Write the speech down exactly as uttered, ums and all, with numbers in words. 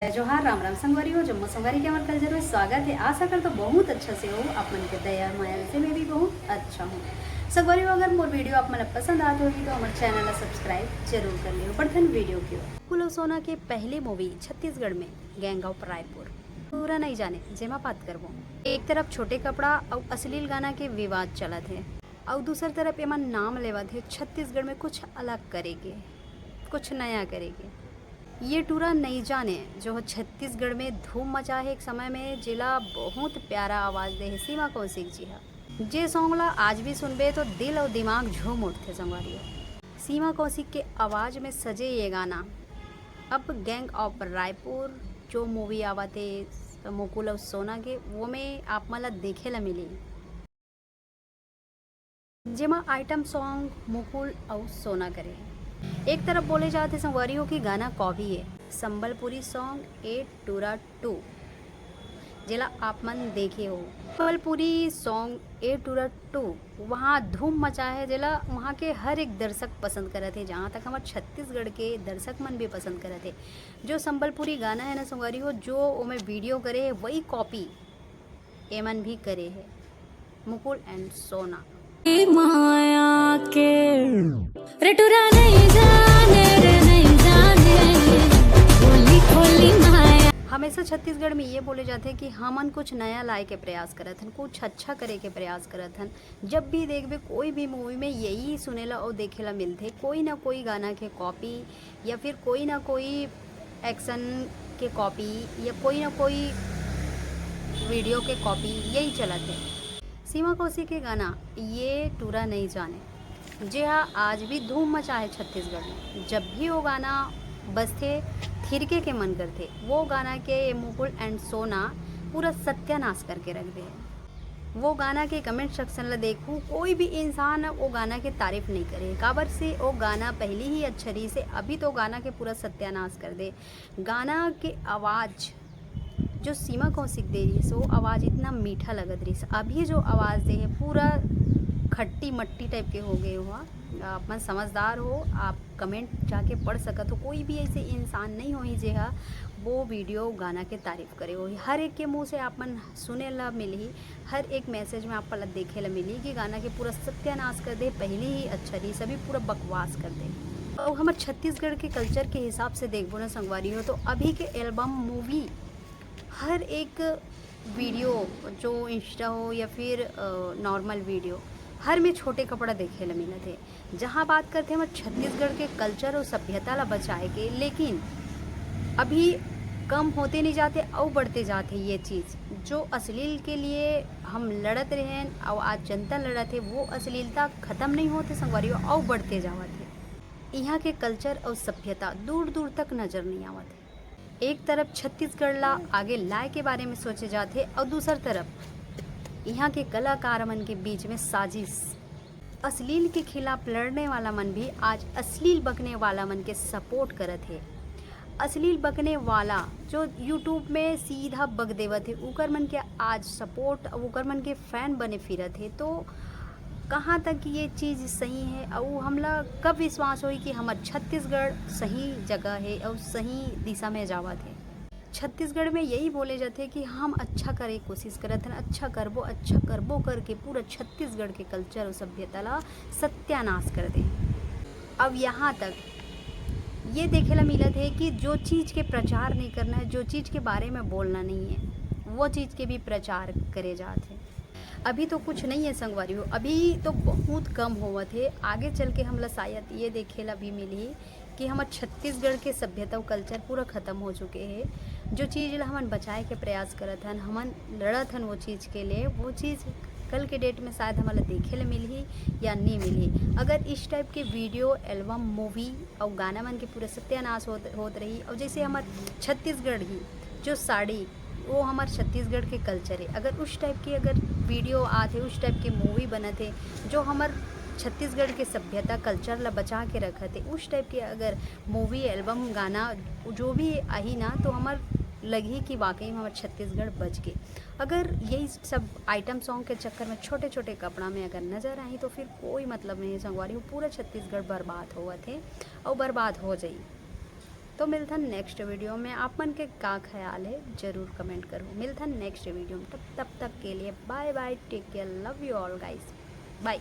जय जोहार, राम राम संगवारी हो, जम्मो संगवारी के हमर कलचर में स्वागत है। आशा करत हों बहुत अच्छा से हो, आप मन के दया माया से मैं भी बहुत अच्छा हूँ। संगवारी हो, अगर मोर वीडियो आप मन ला पसंद आत होही तो हमर चैनल ला सब्सक्राइब जरूर कर लियो। बढ़थन वीडियो की ओर। मुकुल अउ सोना के पहली मूवी छत्तीसगढ़ में गैंग ऑफ रायपुर, टूरा नइ जाने, जेमा बात करबो। एक तरफ छोटे कपड़ा अउ अश्लील गाना के विवाद चलत हे, अउ दूसर तरफ एमन नाम लेवत हे छत्तीसगढ़ में कुछ अलग करे के, कुछ नया करे के। ये टूरा नइ जाने, जो ह छत्तीसगढ़ में धूम मचाहे एक समय में, जेला बहुत प्यारा आवाज दे हे सीमा कौशिक जी ह। जे सॉन्ग ला आज भी सुनबे तो दिल अउ दिमाग झूम उठथे संगवारी हो। सीमा कौशिक के आवाज में सजे ये गाना अब गैंग ऑफ रायपुर जो मूवी आवत हे मुकुल अउ सोना के, वो में आप मन ला देखे ला मिली, जेमा आइटम सॉन्ग मुकुल अउ सोना करे हे। एक तरफ बोले जात हे संगवारी हो कि गाना कॉपी हे संबलपुरी सॉन्ग ए टूरा टू, जेला आप मन देखे हो। संबलपुरी सॉन्ग ए टूरा टू वहाँ धूम मचाहे, जेला वहाँ के हर एक दर्शक पसंद करत हे। जहाँ तक हमर छत्तीसगढ़ के दर्शक मन भी पसंद करत हे। जो संबलपुरी गाना हे ना संगवारी हो, जो ओमे वीडियो करे हे, वही कॉपी एमन भी करे हे, मुकुल एंड सोना। ए माया के रे टूरा नइ जाने, रे नइ जाने, खोली खोली माया। हमेशा छत्तीसगढ़ में ये बोले जाथे कि हमन कुछ नया लाए के प्रयास करत हन, कुछ अच्छा करे के प्रयास करत हन। जब भी देखबे कोई भी मूवी में यही सुने ला अउ देखे ला मिलथे, कोई ना कोई गाना के कॉपी या फिर कोई ना कोई एक्शन के कॉपी या कोई ना कोई वीडियो के कॉपी, यही चलत हे। सीमा कौशिक के गाना ये टूरा नइ जाने, जे हा आज भी धूम मचाहे छत्तीसगढ़ में। जब भी वो गाना बजथे, थिरके के मन करथे। वो गाना के मुकुल एंड सोना पूरा सत्यानाश करके रख दे। वो गाना के कमेंट सेक्शन ला देखू, कोई भी इंसान वो गाना के तारीफ नहीं करे, काबर से वो गाना पहली ही अच्छा रहिस हे, अभी तो गाना के पूरा सत्यानाश कर दे। गाना के आवाज जो सीमा कौशिक दे रहिस, वो आवाज इतना मीठा लगत रहिस। अभी जो आवाज दे हे, पूरा खट्टी मट्टी टाइप के हो गए हुआ। आप मन समझदार हो, आप कमेंट जाके पढ़ सकत हो। कोई भी ऐसे इंसान नहीं होही जे हा वो वीडियो गाना के तारीफ करे होही। हर एक के मुंह से आप मन सुने ला मिलही, हर एक मैसेज में आप ला देखे ला मिलही कि गाना के पूरा सत्यानाश कर दे, पहली ही अच्छा रहिस, अभी पूरा बकवास कर दे। और हमर छत्तीसगढ़ के कल्चर के हिसाब से देखबो ना संगवारी हो, तो अभी के एल्बम, मूवी, हर एक वीडियो, जो इंस्टा हो या फिर नॉर्मल वीडियो, हर में छोटे कपड़ा देखे ला मिलत हे। जहाँ बात करथे हमर छत्तीसगढ़ के कल्चर और सभ्यता ला बचाए के, लेकिन अभी कम होते नहीं जाते, अउ बढ़ते जाते ये चीज़। जो अश्लील के लिए हम लड़त रहेन और आज जनता लड़त हे, वो अश्लीलता खत्म नहीं होते संगवारी हो, अउ बढ़ते जावत हे। यहाँ के कल्चर और सभ्यता दूर दूर तक नजर नहीं आवत हे। एक तरफ छत्तीसगढ़ ला आगे लाए के बारे में सोचे जात हे और दूसर तरफ यहाँ के कलाकार मन के बीच में साजिश। अश्लील के खिलाफ लड़ने वाला मन भी आज अश्लील बकने वाला मन के सपोर्ट करत हे। अश्लील बकने वाला जो यूट्यूब में सीधा बक देवत हे, उकर मन के आज सपोर्ट, उकर मन के फैन बने फिरत हे। तो कहाँ तक ये चीज़ सही है और हमला कब विश्वास होई कि हमर छत्तीसगढ़ सही जगह है और सही दिशा में जावत है? छत्तीसगढ़ में यही बोले जाथे कि हम अच्छा करे कोशिश करत हन, अच्छा करबो, अच्छा करबो करके पूरा छत्तीसगढ़ के कल्चर और सभ्यता ला सत्यानाश कर दे। अब यहाँ तक ये देखे ला मिलत है कि जो चीज़ के प्रचार नहीं करना है, जो चीज़ के बारे में बोलना नहीं है, वो चीज़ के भी प्रचार करे जात है। अभी तो कुछ नहीं है संगवारी हो, अभी तो बहुत कम होवत है। आगे चल के हमला शायद ये देखे ला भी मिलही कि हमर छत्तीसगढ़ के सभ्यता अउ कल्चर पूरा खत्म हो चुके हे। जो चीज़ ला हमन बचाए के प्रयास करत हन, हमन लड़त हन वो चीज़ के लिए, वो चीज़ कल के डेट में शायद हमन ला देखे ला मिलही या नहीं मिलही। अगर इस टाइप के वीडियो, एल्बम, मूवी अउ गाना मन के पूरा सत्यानाश होत, होत रही, और जैसे हमर छत्तीसगढ़ ही जो साड़ी, वो हमर छत्तीसगढ़ के कल्चर है, अगर उस टाइप के अगर वीडियो आत है, उस टाइप के मूवी बनत है जो हमर छत्तीसगढ़ के सभ्यता कल्चर ला बचा के रखत है, उस टाइप के अगर मूवी, एल्बम, गाना जो भी आही ना, तो हमर लगही कि वाकई में हमर छत्तीसगढ़ बच गे। अगर यही सब आइटम सॉन्ग के चक्कर में छोटे छोटे कपड़ा में अगर नजर आही तो फिर कोई मतलब नहीं है संगवारी हो, पूरा छत्तीसगढ़ बर्बाद होवत है और बर्बाद हो जाई। तो मिलथन नेक्स्ट वीडियो में। आप मन के का ख्याल है, जरूर कमेंट करो। मिलथन नेक्स्ट वीडियो में, तब तब तक के लिए bye bye, take care, love you all guys, bye।